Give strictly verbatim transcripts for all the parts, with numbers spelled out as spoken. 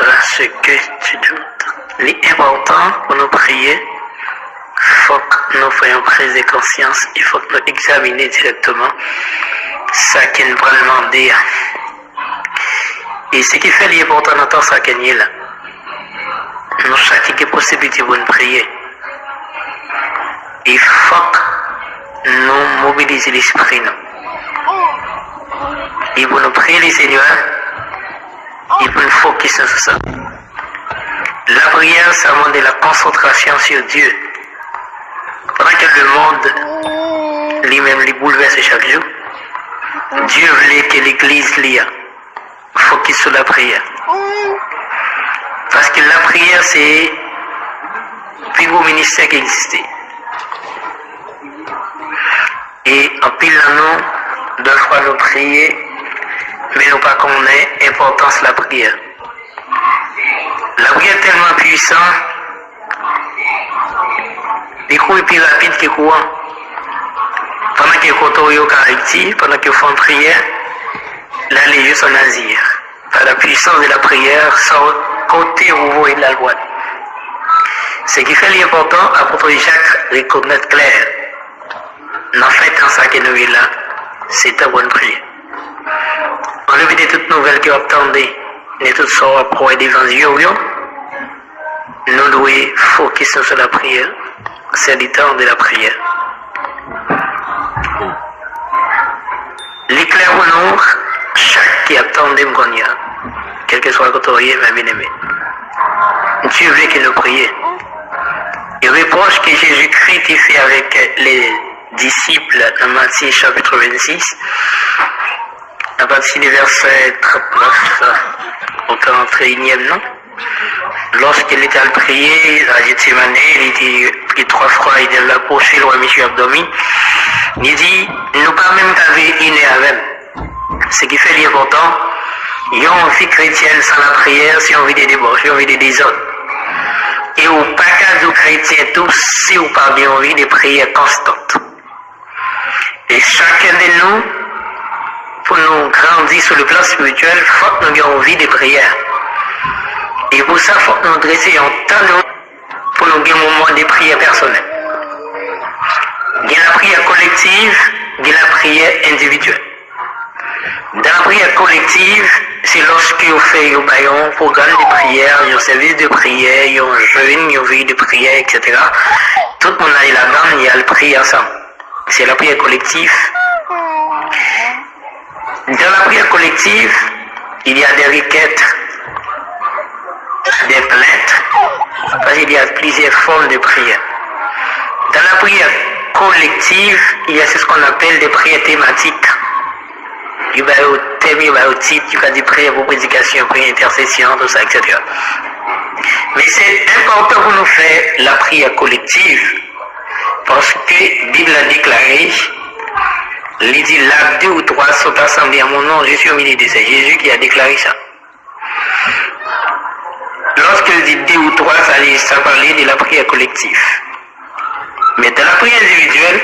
Parce que tu doutes. Li enpòtan pou nou priye, fòk nou fè yon priz de konsyans e fòk nou egzamine dirèkteman sa ke n pral mande a. E se ki fè li enpòtan nan tan sa ke n ye la. Nou chak ki gen posiblite pou n priye. E fòk nou mobilize lespri nou. E pou nou priye le Senyè, e pou nou fokis nou sou sa. Lapriyè, sa mande la konsantrasyon sou Dye. Pandan ke lemonn li menm li boulvèse chak jou, Dye vle ke legliz li a fokis sou lapriyè. Paske lapriyè se pi gwo ministè ki egziste. E anpil nan nou, dèfwa nou priye, men nou pa konnen enpòtans lapriyè. Lapriyè tèlman pwisan, li kouri pi rapid ke kouran. Pandan ke kote w yo ka Ayiti, pandan ke w fè yon priyè, l ale jis ann Azi. Par la puissance de la prière, sa w, kote ou voye l al pran. Se ki fè li enpòtan, apot Jak rekonèt klè nan fen tan sa ke nou ye la, se tan pou n priye. Anlè de tout nouvèl ke w ap tande, de tout sa w ap wè devan zye w yo, nou dwe fokis nou sou lapriyè. C'est le temps de la prière. Li klè pou nou, chak ki ap tande m kounye a, kèlkeswa kote w ye, mè byeneme. Dye vle ke nou priye. E repwòch ke Jezikri te fè avèk le disip nan Matye chapit vennsis, apati de vèsè trannèf o karanntriyèm nan, lòske li t al priye a Jetsemane, li te priye twa fwa, e lè l apwoche, l wè mesye ap dòmi. Li di, nou pa menm ka veye inè avè m. Se ki fè li enpòtan, yon vi kretyèn san lapriyè, se yon vi de debòch, yon vi de dezòd. E ou pa ka di w kretyen tou si ou pa gen yon vi de priyè konstant. E chakun de nou, pou nou grandi sou le plan espirityèl, fòk nou gen yon vi de priyè. E pou sa, fòk nou drese yon tan nou pou nou gen moman de priyè pèsonèl. Gen lapriyè kolektiv, gen lapriyè endividyèl. Dan lapriyè kolektiv, se lòske yo fè, yo bay yon pwogram de priyè, yon sèvis de priyè, yon jèn, yon vèy de priyè, etsetera. Tout moun ale ladan, y al priye ansanm. C'est la prière collective. Dans la prière collective, il y a des requêtes, des plaintes, parce qu'il y a plusieurs formes de prière. Dans la prière collective, il y a ce qu'on appelle des prières thématiques. Yo ba yo tèm, yo ba yo tit, yo ka di priyè pou predikasyon, priyè entèsesyon, tout sa, etsetera. Men se enpòtan pou nou fè lapriyè kolektiv, paske Bib la deklare, li di, là deux ou trois sont assemblés en mon nom, je suis au milieu d'eux. C'est Jésus qui a déclaré ça. Lòske l di de ou twa, sa li, sa pale de lapriyè kolektif. Men dan lapriyè endividyèl,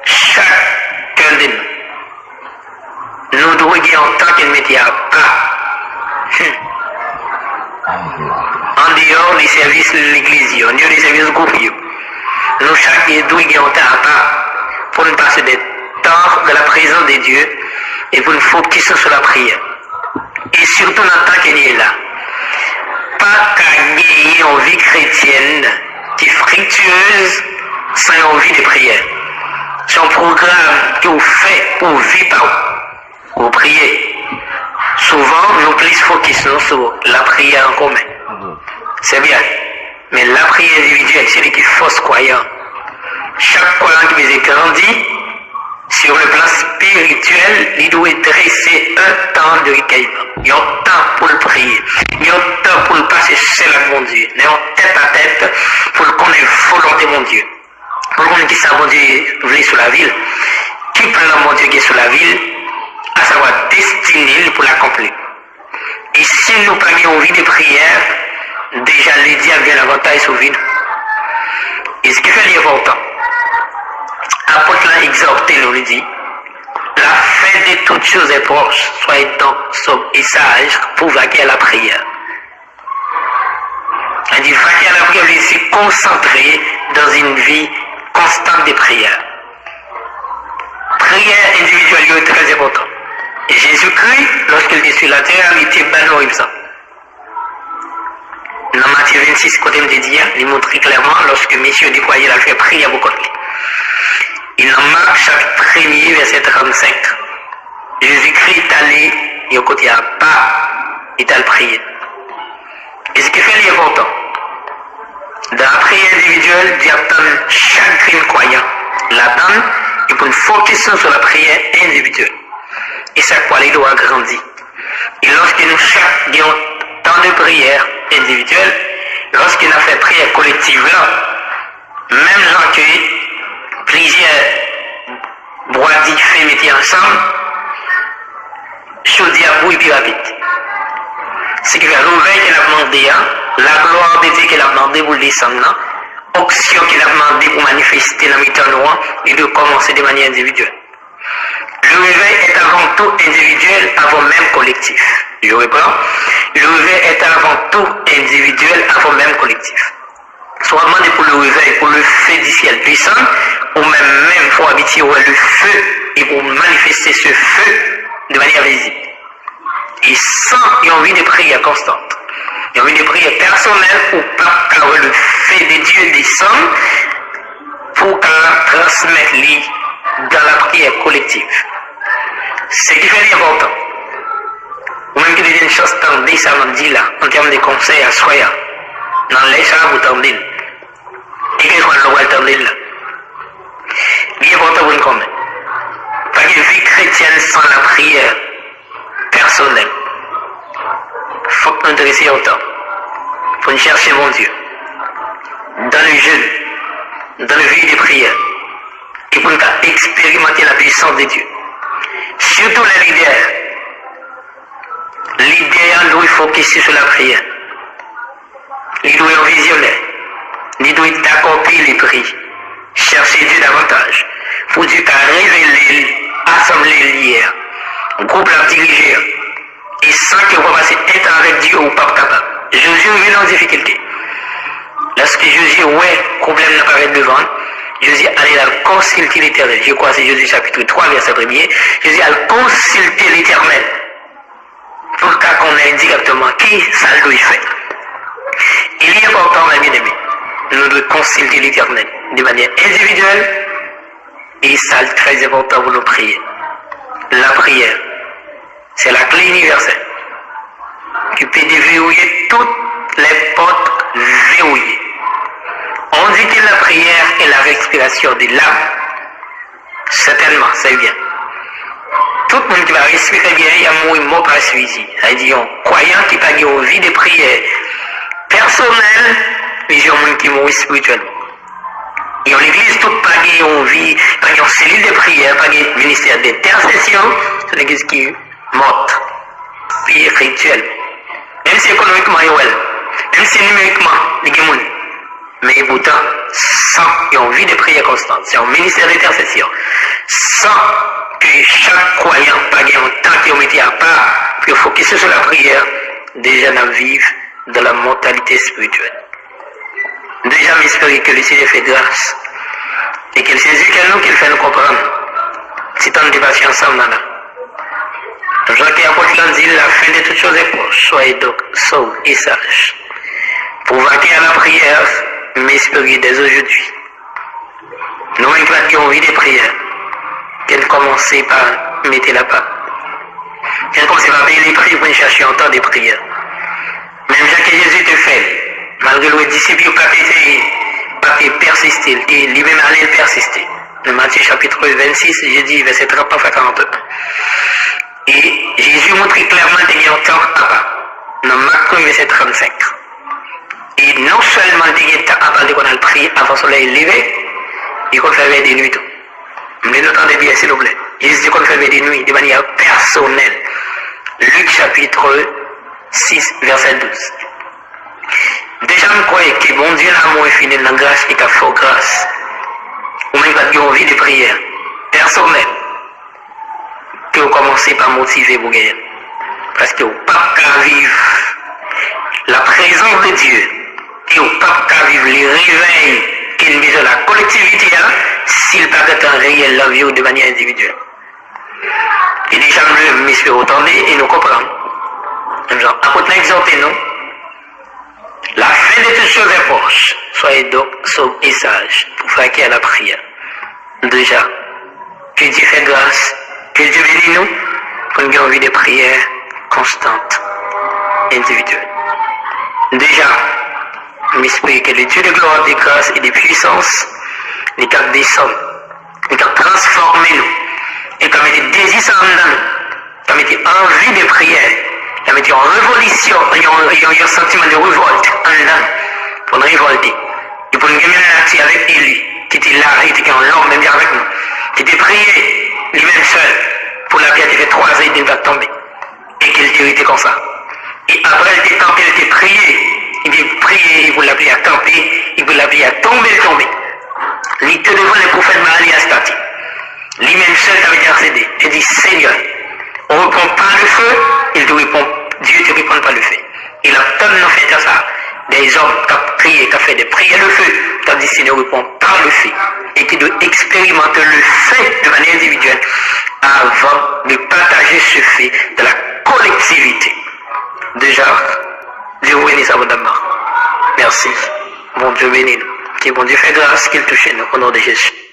chakun de nou, nou dwe gen yon tan ke n mete apa. Hmm. Andeyò de sèvis legliz yo, andeyò de sèvis gwoup yo, nou chak dwe gen yon tan apa pou n pase de tan dans la présence de Dieu e pou n fokis nou sou lapriyè. E sitou nan tan ke n ye la, pa ka genyen yon vi kretyèn ki friktyez san yon vi de priyè. Se yon pwogram ke w fè pou vi pa w. Ou priye. Souvan, nou plis fokis nou sou lapriyè an komen. Se byen. Men lapriyè endividyèl, se li ki fòs kwayan. Chak kwayan ki bezwen grandi, sur le plan spirituel, li dwe drese un temps de recueillement. Yon tan pou l priye. Yon tan pou l pase sèl ak Bondye. Nan yon tèt a tèt pou l konnen volonte Bondye. Pou l konnen kisa Bondye vle sou lavi l. Ki plan Bondye gen sou lavi l, asavwa destine l pou l akonpli. E si nou pa gen yon vi de priyè, deja ledyab gen lavantaj sou vi nou. E se ki fè li enpòtan. Apot la egzòte nou, li di, la fin de toutes choses est proche, soyez donc sobres et sages pour vaquer à la prière. Li di, vaquer à la prière vle di se konsantre dans une vie constante de prière. Priyè endividyèl yo trè enpòtan. Jezikri, lòske l te sou latè a, li te ban nou egzanp. Nan Matye vennsis, kote m te di a, li montre klèman lòske mesye yo deplwaye l al fè priyè pou kont li. E nan Mak chapit premye, vèsè trannsenk, Jezikri t ale yon kote apa, li t al priye. E se ki fè li enpòtan. Dan lapriyè endividyèl, Dye ap tann chak grenn kwayan ladan l, e pou n fokis nou sou lapriyè endividyèl. E sa k pral ede w a grandi. E lòske nou chak gen yon tan de priyè endividyèl, lòske n ap fè priyè kolektiv la, menm jan ke plizyè bwa dife mete ansanm, chodi ap bouyi pi rapid. Se ki fè revèy ke l ap mande a, la gloire de Dieu ke l ap mande pou l desann nan, onksyon ke l ap mande pou manifeste nan mitan nou an, li dwe kòmanse de manyè endividyèl. Le réveil est avant tout individuel avant même collectif. Je reprends. Le réveil est avant tout individuel avant même collectif. Si w ap mande pou le réveil, pou le feu du ciel desann, ou menm menm fò w abitye wè le feu e pou w manifeste ce feu de manière visible. E san yon vi de priyè konstant, yon vi de priyè pèsonèl, ou p ap ka wè le feu de Dieu desann pou w ka transmèt li dans la prière collective. Se ki fè li enpòtan. Ou menm ki te jwenn chans tande sa m ap di la, an tèm de konsèy aswè a, nan lè sa a pou tande l. E kèlkeswa lè w pral tande l la. Li enpòtan pou n konnen. Pa gen vi kretyèn san lapriyè pèsonèl. Fòk nou drese yon tan pou n chèche Bondye dans le jeûne, dans le veillée de prière, e pou n ka eksperimante la puissance de Dieu. Surtout les leaders. Lidè an dwe fokis sou lapriyè. Li dwe yon vizyonè. Li dwe dakò peye le pri. Chèche Dye davantaj. Pou Dye ka revele l, asanble l ye a. Gwoup l ap dirije an. E san ke w pa pase entan avèk Dye, ou p ap kapab. Jezi rive nan difikilte. Lòske Jezi wè pwoblèm nan parèt devan l, Jezi ale l al konsilte Letènèl. Je crois se Jezi chapit twa, vèsè premye. Jezi al konsilte Letènèl. Pou l ka konnen dirèkteman ki sa l dwe fè. E li enpòtan, mè byeneme, nou dwe konsilte Letènèl de manyè endividyèl, e sa l trè enpòtan pou nou priye. Lapriyè, se lakle inivèsèl ki pe deverouye tout lè pòt verouye. On dit que la prière est la respiration de l'âme. Sètènman, se byen. Tout moun ki pa respire byen, y ap mouri mò pa swizi. Sa vle di, yon kwayan ki pa gen yon vi de priyè pèsonèl, li se yon moun ki mouri espirityèlman. Yon legliz tou pa gen yon vi, pa gen yon selil de priyè, pa gen ministè dentèsesyon, se yon legliz ki mòt espirityèl. Menm si ekonomikman yo wè l, menm si nimerikman li gen moun, men epoutan, san yon vi de priyè konstan, san yon ministè dentèsesyon, san ke chak kwayan pa gen yon tan ke yo mete apa pou yo fokis sou lapriyè, deja n ap viv dans la mortalité spirituelle. Deja, m espere ke Lesenyè fè gras e ke l sezi kè nou, ke l fè nou konprann. Si tan n te pase ansanm nan la. Jan ke apot lan di, la fin de toutes choses est proche. Soyez donc sobres et sages. Pou vaquer à la prière, m espere dès aujourd'hui. Nou menm ki pa t gen yon vi de priyè, ke n kòmanse pa mete l apa. Ke n kòmanse pa peye le pri pou n chèche yon tan de priyè. Menm jan ke Jezi te fè l, malgre l wè disip yo pa t eseye, pa te pèsiste, l te li menm ale l pèsiste. Nan Matye chapit vennsis, Jezi vèsè trannèf a karannèf. E Jezi montre klèman l te gen yon tan apa. Nan Mak premye vèsè trannsenk. E non sèlman l te gen tan apa l te konn al priye avan solèy leve, li konn fè vè de nwi tou. M vle nou tande byen, silvouplè. Jezi te konn fè vè de nwi de manyè pèsonèl. Lik chapit sis, vèsè douz. Deja m kwè ke Bondye lanmou enfini l nan gras li ka fè w gras. Ou menm ki pa t gen yon vi de priyè pèsonèl, ke w kòmanse pa motive pou genyen l. Paske w p ap ka viv la présence de Dieu E ou p ap ka viv le réveil ke n bezwen la kolektivite a si l pa gentan reyèl nan vi w de manyè endividyèl. E deja m, m espere w tande e nou konprann. Menm jan apot la egzòte nou, la fin de toute chose est proche. Soyez donc sobres et sages pour vaquer à la prière. Deja, ke Dye fè gras, ke Dye beni nou pou n gen yon vi de priyè konstante, endividyèl. Deja, m espere ke le Dieu de gloire, de grâce et de puissance, li k ap desann, li k ap transfòme nou, li k ap mete dezi sa anndan nou, k ap mete anvi de priyè, k ap mete yon revolisyon, yon, yon, yon santiman de revòlt anndan nou, pou n revòlte, e pou n gen menm nati avèk Eli, ki te la, e te gen yon lòm menm jan avèk nou, ki te priye, li menm sèl, pou lapli a te fè twa zan e demi l pa t tonbe, e ke l te rete konsa. E apre l te kanpe, l te priye, li te priye, e pou lapli a kanpe, e pou lapli a tonbe, l tonbe. Li te devan le pwofèt Baal e Astarte. Li menm sèl t ap entèsede. Li di, Seigneur, on répond par le feu, il te répond, Dieu te répond par le feu. E l ap tann nan fen tan sa, dèzòm k ap kriye, k ap fè de priyè de feu, k ap di, Seigneur, réponds par le feu. E ki dwe eksperimante le feu de manyè endividyèl avan de pataje ce feu dans la collectivité. Deja, Dieu vous bénisse abondamment. Merci. Bondye beni nou. Ke Bondye fè gras, ke l touche nou. O non de Jezi.